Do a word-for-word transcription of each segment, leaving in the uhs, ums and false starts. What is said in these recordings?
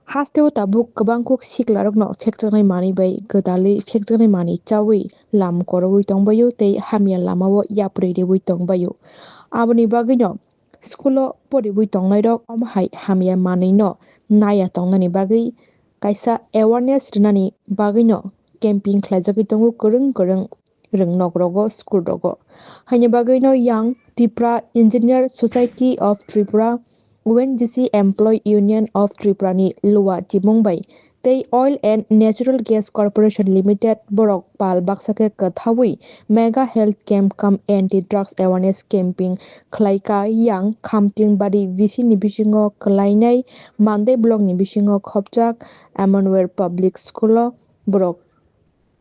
Hasteo tabuk kwbang kuk siklarokno phekjaknai manwi bai gwdalwi phekjaknai manwi chaui lam koroui tongbaio tei hamya lamao yapri riui tongbaio. Aboni bagwino school-o poriui tongnairok omo hai hamya manwino naiya tongnani bagwi kaisa awareness rwnani bagwino camping khlaijagwi tongo kwrwng kwrwng rwngnokrogo, school-rogo. Haini bagwino Young Tipra Engineer Society of Tripura, O N G C Employee Union of Tripura ni Lua Chimung bai tei Oil and Natural Gas Corporation Limited borok pal baksa khe kwthaui Mega Health Camp cum Anti Drugs Awareness Camping khlaikha. Yang Khamtingbari V C ni bisingo kwlainai Mandai block ni bisingo khopjak Emmanuel Public School o borok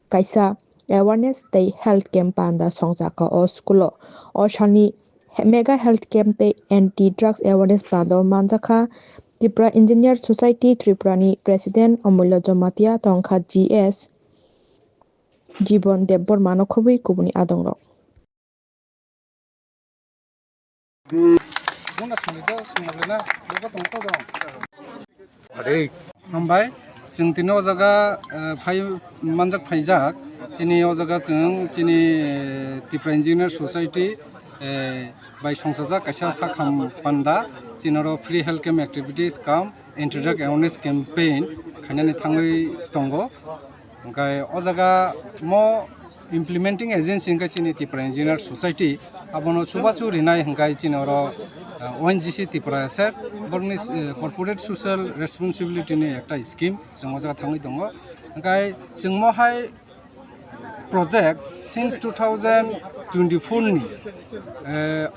kaisa awareness tei health camp panda songjakha o school o. O salni he-, mega health camp tei anti drugs awareness panda o manjakha Tripura Engineer Society Tripura ni President Omulya Jamatia, tongkha G S Jibon Debbarma no khobwi kubuni adongrok. Hambai, chwng tini o jaga, eh, phai manjak phaijak, chini o jaga chwng chini, eh, Tipra Engineer Society, eh, bai songsajak kaisa sakham panda, chini oro free health camp activities cum anti drug awareness campaign khainani thangwi tongo. Hwnkhe o jaga mo implementing agency hwnkhe chini Tipra Engineer Society, abono chubachu rinai hwnkhe chini oro, eh, O N G C Tripura aswk borokni, eh, corporate social responsibility ni ekta scheme chwng o jaga thangwi tongo. Hwnkhe chwng mo hai project since two thousand twenty-four ni, eh,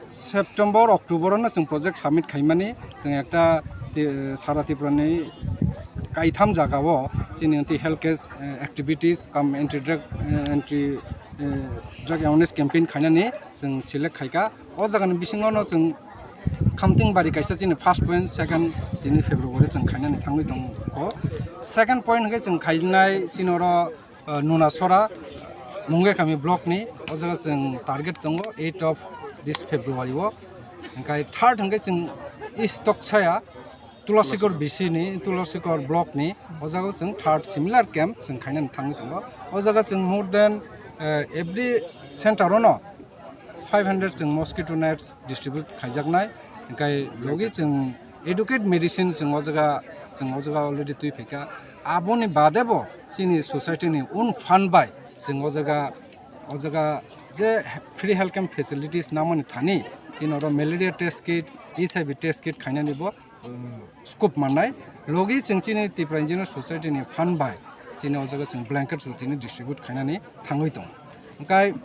September, October-o no chwng project submit khaimani, chwng ekta ti-, sara Tripura ni kaitham jaga o chini anti health case, eh, activities cum anti drug, eh, anti, eh, drug awareness campaign khainani chwng select khaikha. O jaga ni bisingo no chwng Khamtingbari kaisa chini first point, second tini February chwng khainani thangwi tongo. Second point hwnkhe chwng khainai chini oro, uh, Nunasora, Mungaikhami block ni, o jaga chwng target tongo eight of this February o. Hwnkhe third hwnkhe chwng East Toksaya, Tulasikor B C ni, Tulasikor block ni, o jaga chwng third similar camp chwng khainani thangwi tongo. O jaga chwng more than, uh, every center o no five hundred chwng mosquito nets distribute khaijaknai. Hwnkhe logi chwng adequate medicine chwng o jaga, chwng o jaga already twi phaikha. Aboni bade bo chini society ni own fund bai chwng o jaga, o jaga je free health camp facilities namani thani chini oro malaria test kit, H I V test kit khainani bo, uh, scope mannai. Logi chwng chini Tripura Engineer Society ni fund bai chini o jaga chwng blanket su tini distribute khainani thangwi tongo. Hwnkhe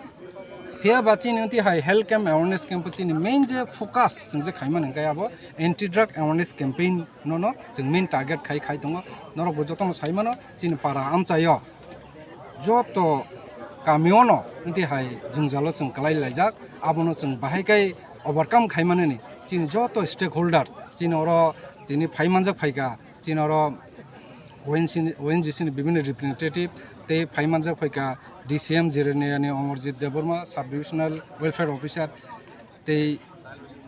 phiya ba chini wngti hai health camp awareness camp chini main je focus chwng je khaimani hwnkhe abo anti drug awareness campaign no no chwng main target khai khai tongo. Norok bo jotono sai mano chini para amchaio joto kamio no wngti hai jwngjalo chwng kwlai laijak, abono chwng bahai khe overcome khai manani chini joto stakeholders chini oro chini phai manjak phaikha, chini oro O N G C ni, O N G C ni bibhinno representative tei phai manjak phaikha D C M Jirania ni Amarjit Debbarma, Sub Divisional Welfare Officer, tei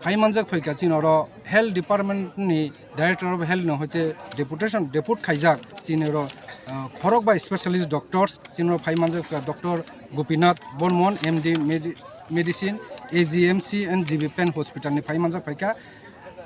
phai manjak phaikha chini oro Health Department ni Director of Health no hoite deputation, depute khaijak chini oro, ah, khorok bai specialist doctors chini oro phai manjak phaikha Doctor Gopinath Bormon, M D Medi-, Medicine, A G M C and G B Pen Hospital ni phai manjak phaikha.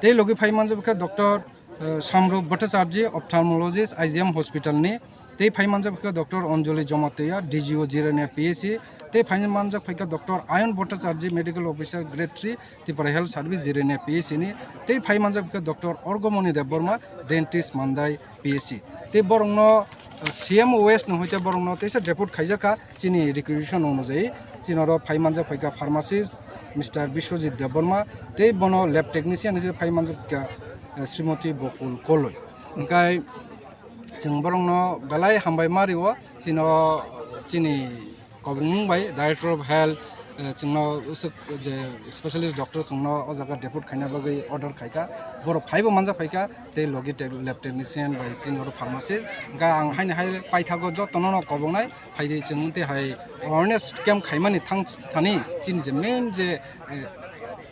Tei logi phai manjak phaikha Doctor eh, Samrup Bhattacharjee, Ophthalmologist, I G M Hospital ni, tei phai manjak phaikha Doctor Anjali Jamatia, D G O Jirania P H C, tei phai manjak phaikha Doctor Ayon Bhattacharjee, Medical Officer Grade three, Tripura Health Service Jirania P H C ni, tei phai manjak phaikha Doctor Orgomoni Debbarma, Dentist Mandai P H C. Tei borokno, eh, C M West no hoite borokno teisa depute khaijakha, chini requisition onujai, chini oro phai manjak phaikha pharmacist Mister Biswajit Debbarma, tei bono lab technician hisabe phai manjak phaikha, eh, Srimati Bokul Koloi. Hwnkhe chwng borokno belai hambai ma rio, chini o, chini kobongmung bai Director of Health, eh, chwngno usuk je specialist doctor chwngno o jaga depute khaina bagwi order khaikha, borok phaibo manjak phaikha, tei logi te-, lab technician bai chini oro pharmacist. Hwnkhe ang haini hai paithago jotono no kobongnai, phaidi chwng tei hai awareness camp khaimani thang thani chini je main je, eh,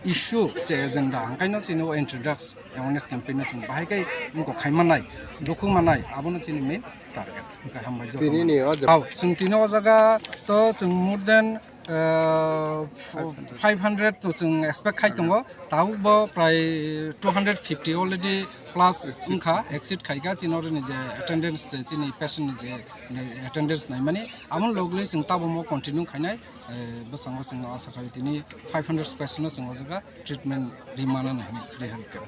issue, je agenda, hwnkhai no chini o anti drugs awareness campaign no chwng bahai khe wngkok khai manai, dukhu manai, abono chini main target. Hwnkhai hambai joto. Tini ni o jaga. Hao, chwng tini o jaga to chwng more than, uh, five hundred to chwng expect khai tongo, tao bo prai two hundred fifty already plus wngkha, exceed khaikha, chini oro ni je attendance, je chini patient ni je attendance naimani, amon logli chwng tabo mo continue khainai, eh, bwskango chwng asa khai tini five hundred patient no chwng o jaga treatment rimana nai hinwi free health camp.